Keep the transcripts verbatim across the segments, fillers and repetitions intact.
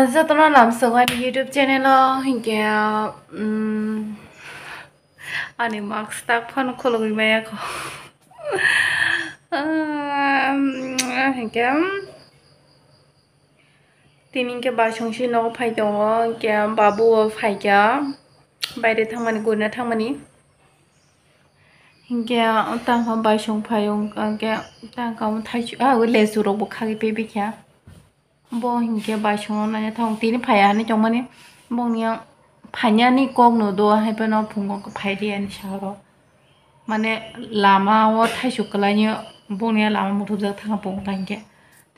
Jotono lamsok ani YouTube channel o hinkhe, um, ani mask tak phano khulugwi maya kho. Um, hinkhe, um, tini hinkhe baisongsi nogo phai tongo, hinkhe babu bo phaikha baire thangmani, gurina thangmani. Hinkhe tangkha baisong phaio, hinkhe tangkha thaisu, ah, lesu rokbo khagwi pebikha. Bo hinkhe baisongo naina thang tini phaiya hinwi tongmani. Bongni phainani kokno do, haiphano phungo phailiya hinwi sahoro. Mane lama o thaisu kwlainwi bongni lama muthupjak thangkha phungo hinkhe.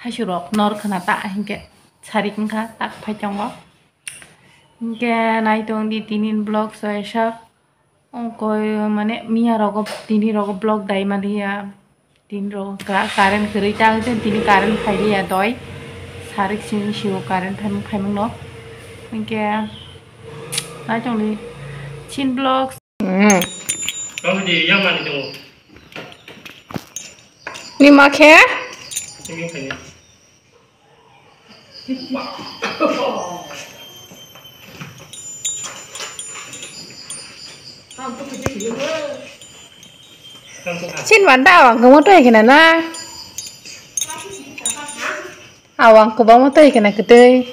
Thaisu rok nor khna ta hinkhe sarik wngkha tak phai tongo. Hinkhe nai tongdi tini vlog soisak. Ongkoi mane miya rogo tini rogo block dai maliya. Tini rogo ka-, current kwrwi ta wngkhe tini current phailiya doi. Sarik sini sigo current phaimung phaimung no. Hinkhe nai tongdi chin blocks. Ni ma khe? Chin wanda awang khe moto hai khna na? Awang kwbangma twi khna kwtwi.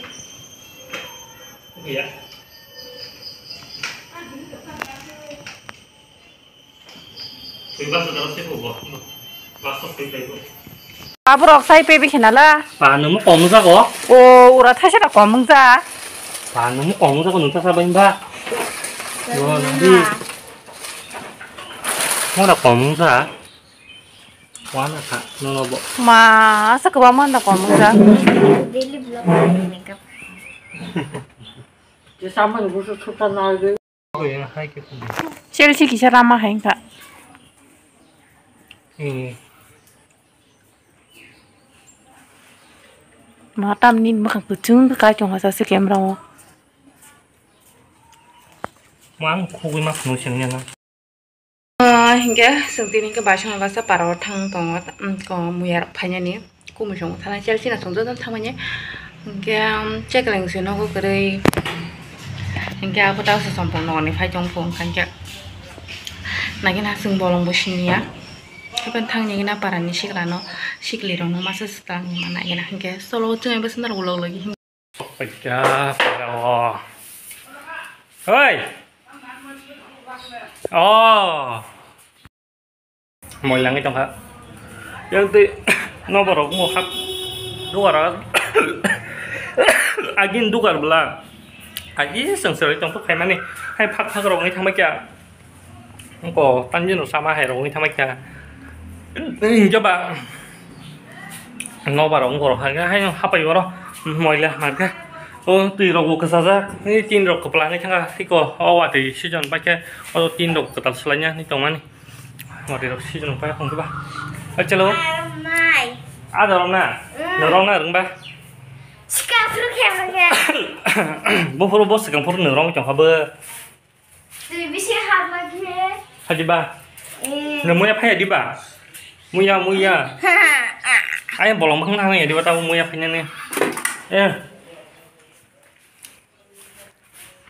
Aborok sai pebe khenala. Pa nungmo kong jago. O ura thaisa da komung ja. Pa nungmo kong jago nung tasa bai ba. Yo nang di. Mo da komung ja. Wana kha nono bo. Ma asa kwbangma da komung ja. Daily vlog ni makeup. Chelsea kisa rama hai wngkha. Ma tamni mwkhang kwchwng khe kai tongo sase camera o. Mang khugwi ma phunuk sini na. Ah, hinkhe chwng tini hinkhe baisong basa para o thang tongo, um, ko muya rok phainani. Kumu song thana chelsea na song joto thangmani. Hinkhe, um, chekeleng se nogo kwrwi. Hinkhe abo ta se sompong nokni phai tong phung hinkhe. Nagina chwng bolong bo siniya. Hapen thang nigina parani siklano, sikli rokno masa swtang ma nagina hinkhe solo chwng bai sundar ulok logi. Paikha para o. Hoi. Oh. Moilangwi tongkha. Yang tei noborok mo hap dugar agin dugar bla. Agi sengseroi tongthok khaimani. Hai phak phak rok wngwi thangbai kha. Ko tanjino sama hai rok wngwi thangbai kha. Hinkhe ba nobar rok wngkha hai hapai oro moila mankha. O twi rok bo kwchajak, tini rok kwpla wngwi thangkha. Tiko o watwi season paikhe o tini rok kwtal swlaina hinwi tongmani. Watwi rok season paikha hwnkhe ba. Achalo. Ada rok na. Norok na rwngba. Sikang phuru khe rwngkhe. Bo phuru bo sikang phuru norok tongkha bo. Twi bisi hapma khe. Phaidi ba? Eh. Nang muya phaya di ba? Muya, muya. Ai bolong bwkhang thang ya di ba tabo muya phainani. Eh.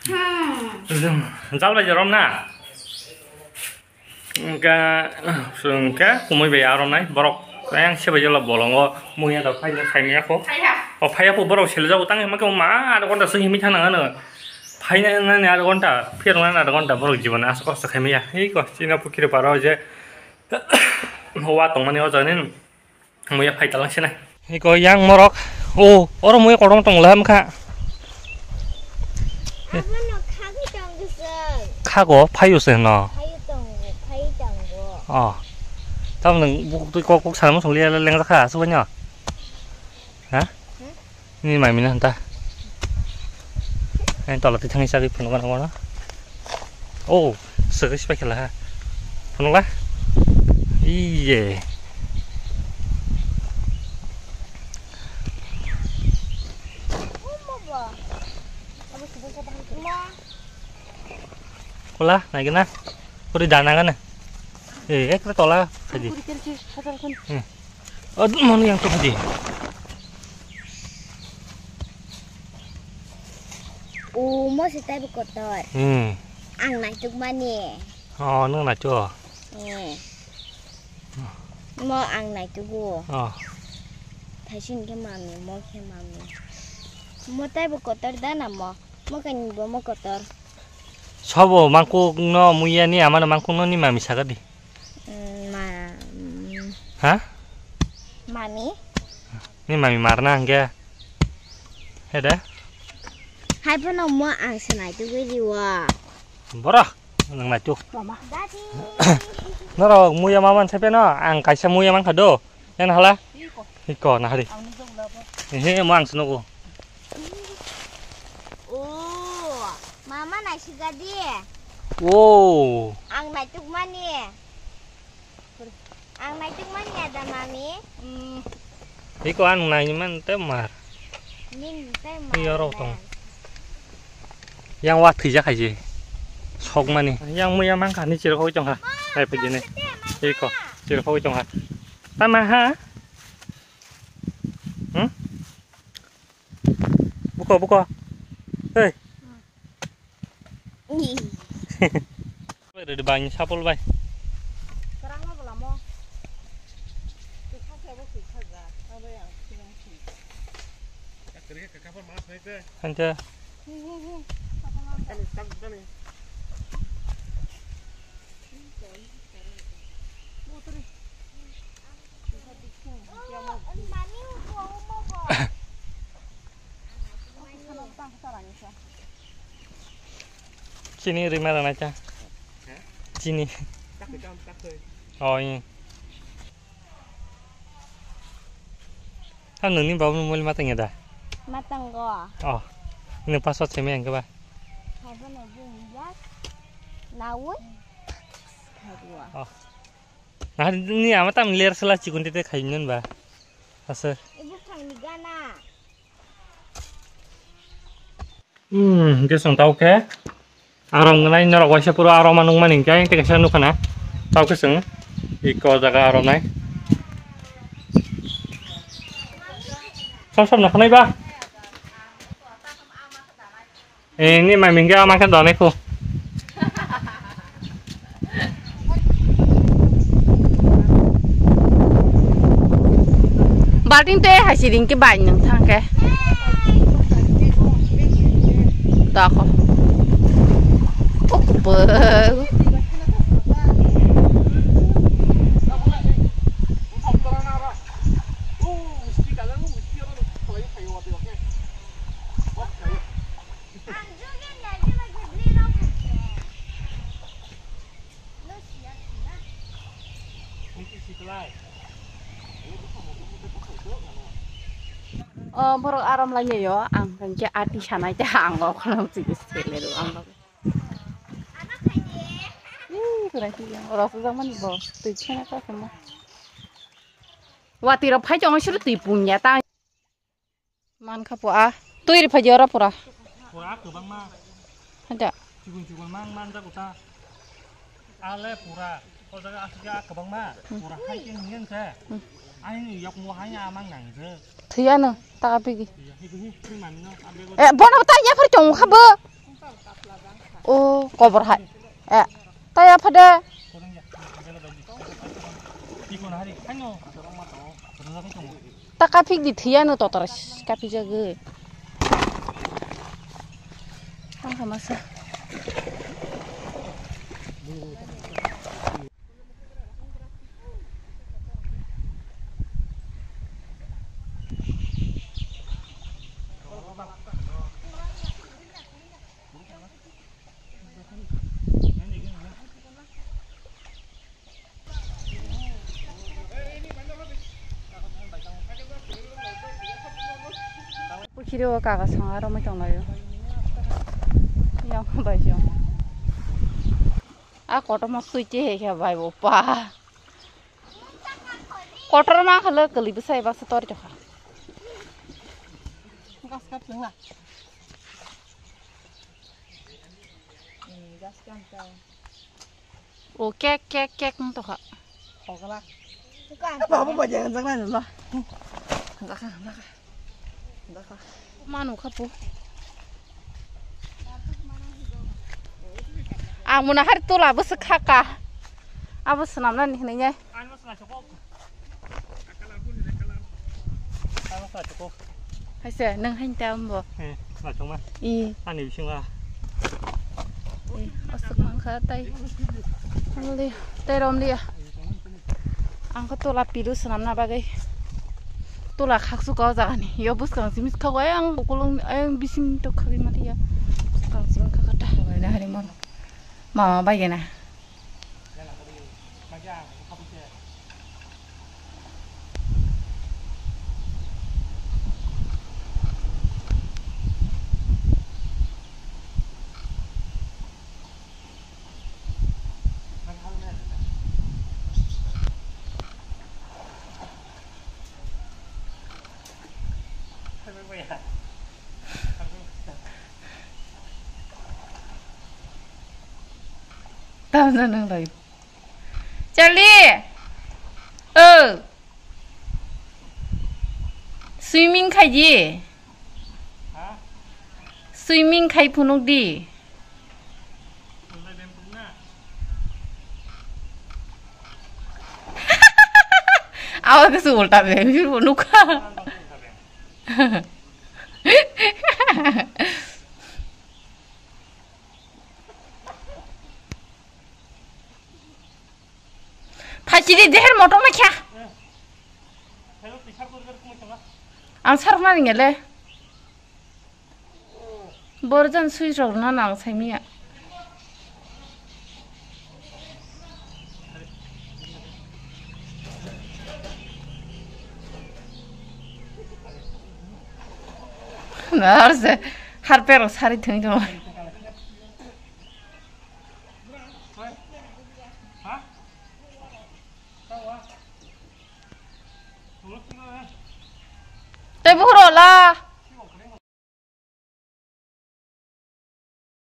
Hmm. Jal bai jorom na. Engka, engka kumui bai arom nai borok. Ayang se bai jola bolongo muya da phai phai ya ko. Phaya. O phaya ko borok sele jago tang ma ko ma ada konta se himi thana ano. Phaina nani adha ghonta, phirnani adha ghonta borok jibon aswk kosto khaimaya. Hei ko chini pukhiri paro je wa tongmani o jaga nini muya phai talang sinai. Hei ko yang morok, o oro muya kotorma tong lam kha. Abono khagwi tong gusung. Khago phaio se no. Phaio tongo, phai tongo. O. Tamo nang buk twi kok kok sana mosong liya leng kha aswk no. Ha? Hmm? Ni mai mina hanta. Ang tola tithang isa ri phunuk gana gana. Oh, sege sipai khela ha. Phunuk la? Iye. Kola, nai gana. Kuri dana gana. Eh, ek tola tadi. Hmm. Oh, manu yang tu tadi. O, mo se taibo kotor. Hmm. Ang naituk mani. Oh, nung naituk? Eh. Mo ang naitugo. Oh. Thaisin khe mami, mo khe mami. Mo taibo kotor da na mo? Mo kani bo mo kotor. Sobo mangkuk no muya ni ama no mangkuk no ni mami saga di. Mm, ma, mm. Ha? Mami? Ni mami marna hingke. He de? Hai phano mo ang se naituk bai di wa. Bora, nang naituk. Mama. Dadi. Norok muya maman sai pheno, ang kaisa muya mankha do. Yan hala? Hiko, nahari. Ang nujok labo. Ehe, mo ang se nugo. O, mama naisiga di. O. Ang naituk mani. Ang naituk mani ada mami. Hmm. Iko ang nai man te mar. Nin te mar. Iyo rok tong. Yang wa thija khai je. Sok mani. Yang muya mang kha ni chirok hoi tong ha. Hai pe jene. Iko chirok hoi tong ha. Tama ha. Hmm? Buko buko. Hei. Bai, ready bai, sapul bai. Kerang ma belamo. Kisa kebo kisa ga. Abai ang sinang si. Hanja. Chini rima rana cha. Chini. Oh, iya. Kan nungni babu muli matang ya da? Matang go. Oh. Ini password seme yang ke ba? Hai bono bung ya. Nawi. Hai dua. Oh. Nah, ini ama tam ler sela cikun tete khai nun ba. Asa. Ibu kang ni gana. Hmm, hingke chwng tao khe arom wngnai norok waisa phuru arom ma nukmani hingke tei kaisa nukha na. Tao khe chwng iko jaga arom nai. Som som nukha nai ba? Eh, ini mami hingke ama khe donai khu. Balting tei hai si ring ke bai nung thang ke. Dakho. Kok bw. O borok aram lai yo, ang tangke ati sanai te ang o khorang chigi sele ro ang. Ih, kurai ti yang ora sujak mani bo, twi chena ta kemo. Wati ro phai chong suru twi punya ta. Man kha po a. Twi ri phai ora pura. Pura kwbangma. Hada. Chikon chikon mang man jago ta. Ale pura. O jaga asli a kwbangma. Pura hai khe ngen khe. Aini yok mo hai a mang nang je. Thwi ano ta pigi. Iya, hi hi hi man no. Eh, bono ta ya phar chong kha bo. O kobor hai. Eh, ta ya phade. Chikon hari khaino. Ta kaphik di thwiya no totor kaphik jagwi. Tang kha masa. Pukhiri o kaga song aro mai tong laio. Yang bai jong. A kotor ma sui che he khe bai bo pa. Kotor ma khalo kali bwsai baksa tor tokha. Gas kat lengla. Gas kan ta. O kek kek kek wng tongkha. Hogla. Apa apa baja yang jangan lah. Jangan jangan. Jangan. Manu khapu. Ang muna hari tola bwswk kha ka. Abo swnamnani hwnwi nai. Haise nwng hain ta ambo. Eh, ma chuma. I. Ani bisinga. I, aswk mangkha tai. Ang li, tai rom li. Ang khe tola pilu swnamna bagwi. Tola khaksu kok jagani. Yo bwskang simi kha kok, ayang ukulung, ayang bising tok khagwi maliya. Bwskang simi kha kata. Wai na hari mon. Mama bai gana. Tamsa nang lai. Charlie! Oh! Swimming khai di. Swimming khai phunuk di. Awa khe se ulta beng phir phunuk kha. Phaisidi deher motom na kya? Ang sarma ringele. Borjan sui rok na nang saimiya. Narse harpe rok sari thung thung. Tei buhur ola.